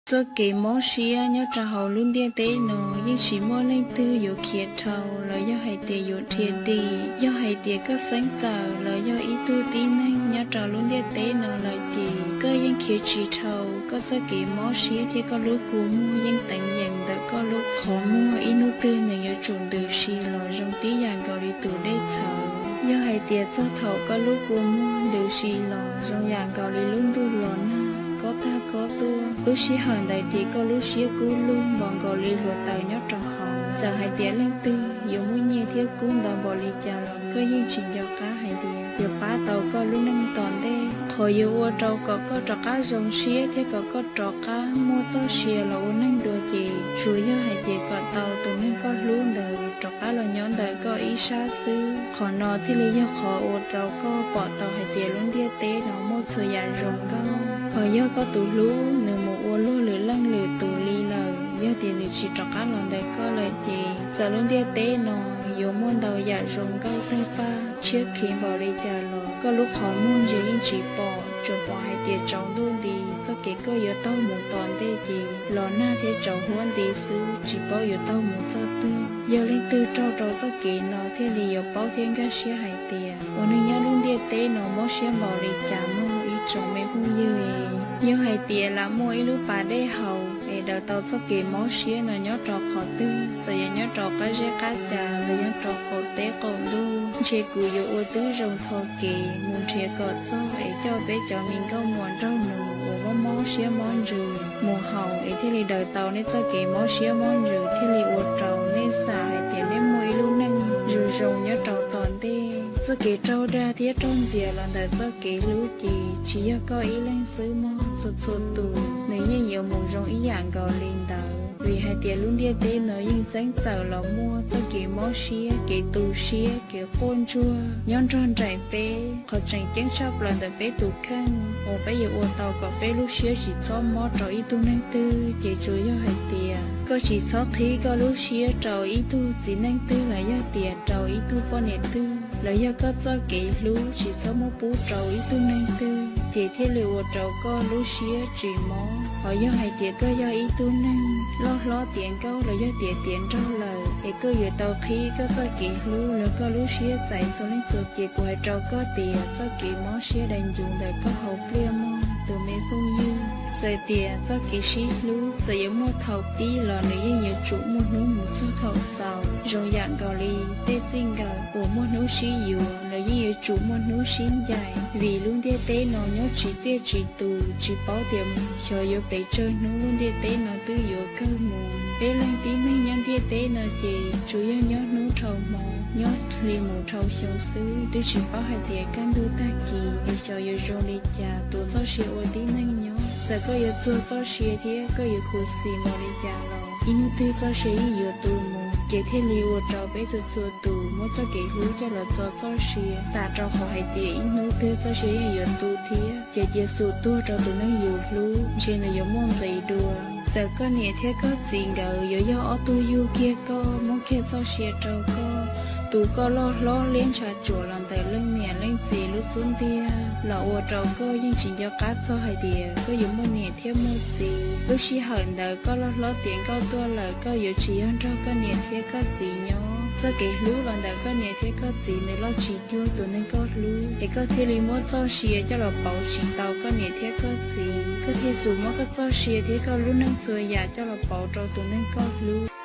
Txoj kev mob siab nyob rau hauv lub ntiaj teb no yeej tsis muaj leej twg yuav khiav dhau los yog hais tias yuav dhia dim. Yog hais tias koj xeeb txawm los yog ib tug tib neeg nyob rau lub ntiaj teb no lawm ces koj yeej khiav tsis dhau. Koj txoj kev mob siab thiab koj lub kua muag yeej teev yeem ntawm koj lub qhov muag, ib hnub twg nws yuav tsum ntws si los zoo tib yam nkaus li tus dej txhawv. Yog hais tias txog thaum koj lub kua muag ntws si los zoo yam nkaus li lub ntuj los nag, kob tag kob tuaj, lub sij hawm ntawd ces koj lub siab kub lug npaum nkaus li hluav taws nyob rau hauv. Txawm hais tias leej twg yuav muaj nyiaj thiab kub ntau npaum li cas los koj yeej tsis nco qab hais tias yuav pab tau koj lub neej tom ntej. Qhov yuav ua rau kom koj rov qab zoo siab thiab kom koj rov qab muaj txoj sia los ua neeg dua ces tsuas yog hais tias kom tau tus neeg koj hlub ntawd rov qab los nyob ntawm koj ib sab xwb. Qhov no thiaj li yog qhov ua rau koj pom tau hais tias lub ntiaj teb no muaj txhua yam zoo nkauj. Ho yog koj tus hlub nws mus ua luag lwm leej lwm tus li lawm, yog tias nws tsis rov qab los ntawm koj lawm ces txawm lub ntiaj teb no yuav muaj ntau yam zoo nkauj tawg paj tshiab khiv npaum li cas los koj lub qhov muag ntsia yeej tsis pom, tsuas pom hais tias tsaus ntuj nti. Txoj kev koj yuav taug mus tom ntej ces los nag thiab tsaus huab nti xwb, tsis paub yuav taug mus txog twg. Yog leej twg raug rau txoj kev no thiaj li yuav paub thiab nkag siab hais tias ua neeg nyob lub ntiaj teb no mob siab npaum li cas mog ib tsoom me phooj ywg. Yog hais tias lam muaj ib lub pas dej haus es daws tau txoj kev mob siab no nyob rau qhov twg, txawm yog nyob rau qab zeb qab ca los nyob rau qaum teb qaum ntuj, ntshe kuv yuav ua tib zoo tho kev mus nrhiav kom txog es coj peb cov me nkauj muam nraug nus uas mob mob siab mob ntsws mus haus es thiaj li daws tau nej txoj kev mob siab mob ntsws, thiaj li ua rau nej xam hais tias nej muaj ib lub neej zoo zoo nyob rau tom ntej. Txoj kev raug dag thiab raug ntxias los ntawm txoj kev hlub ces tsis yog koj ib leeg xwb mog, txhua txhua tus nws yeej yuav mus zoo ib yam nkaus li ntawd. Vim hais tias lub ntiaj teb no yeej txeeb txawm los muaj txoj kev mob siab, kev tu siab, kev quaj ntsuag nyob nrog nraim peb. Qhov tseem ceeb tshaj plaws ntawm peb tus kheej uas peb yuav ua tau kom peb lub siab tsis txhob mob rau ib tug neeg twg ces tsuas yog hais tias koj tsis txhob qhib koj lub siab rau ib tug txiv neej twg los yog tias rau ib tug poj niam twg, los yog koj txoj kev hlub tsis txhob muab pub rau ib tug neeg twg, ces thiaj li ua rau koj lub siab tsis mob. Ho yog hais tias koj yog ib tug neeg loj hlob tiav nkauj los yog tias tiav nraug lawm es koj yuav tau qhib koj txoj kev hlub los koj lub siab txais txhua leej txhua tus, ces kuv hais rau koj tias txoj kev mob siab dai ncuv ntawm koj hauv pliaj mog tus me phooj ywg. Txawm tias txoj kev sib hlub txawm yuav muaj thaum pib los nws yeej yuav tsum muaj hnub mus txog thaum xaus. Zoo yam nkaus li tej txij nkawm uas muaj hnub sib yuav los yeej yuav tsum muaj hnub sib ncaim, vim lub ntiaj teb no nyob tsis tiaj tsis tus, tsis paub tias xyov yuav pes tsawg hnub lub ntiaj teb no twb yuav kawg mus. Peb leej tib neeg nyob ntiaj teb no ces tsuas yog nyob hnub dhau hmo, nyob hli mus dhau xyoo xwb, twb tsis paub hais tias kaj ntug tag kis es xyov yuav zoo li cas tuav txoj sia ua tib neeg nyob. Txawm koj yuav txuag txoj sia thiab koj yuav khuv xim npaum li cas los ib hnub twg txoj sia yeej yuav tu mus, ces thiaj li ua rau peb txhua txhua tus muab txoj kev hlub coj los txo txoj sia, tam rau qhov hais tias ib hnub twg txoj sia yeej yuav tu thiab. Ces cia xub tuag rau tus neeg yus hlub, ntshe nws yuav muaj nqis dua. Txawm koj niam thiab koj txiv nkawd yuav yog ob tug yug kiag koj, muab kiag txoj sia rau koj, tu koj loj hlob liab ntshav tsuam los ntawm leej niam leej txiv lub xub ntiag, los ua rau koj yeej tsis nco qab txog hais tias koj yuav muaj niam thiab muaj txiv. Lub sij hawm ntawd koj loj hlob tiav nkauj tuaj lawm, koj yuav tsis yog nrog koj niam thiab koj txiv nyob. Txoj kev hlub los ntawm koj niam thiab koj txiv nws loj tsis cuag tus neeg koj hlub, es koj thiaj li muab txoj sia coj los pauv tsis tau koj niam thiab koj txiv. Koj thiaj xub muab koj txoj sia thiab koj lub neej txhua yam coj los pauv rau tus neeg koj hlub.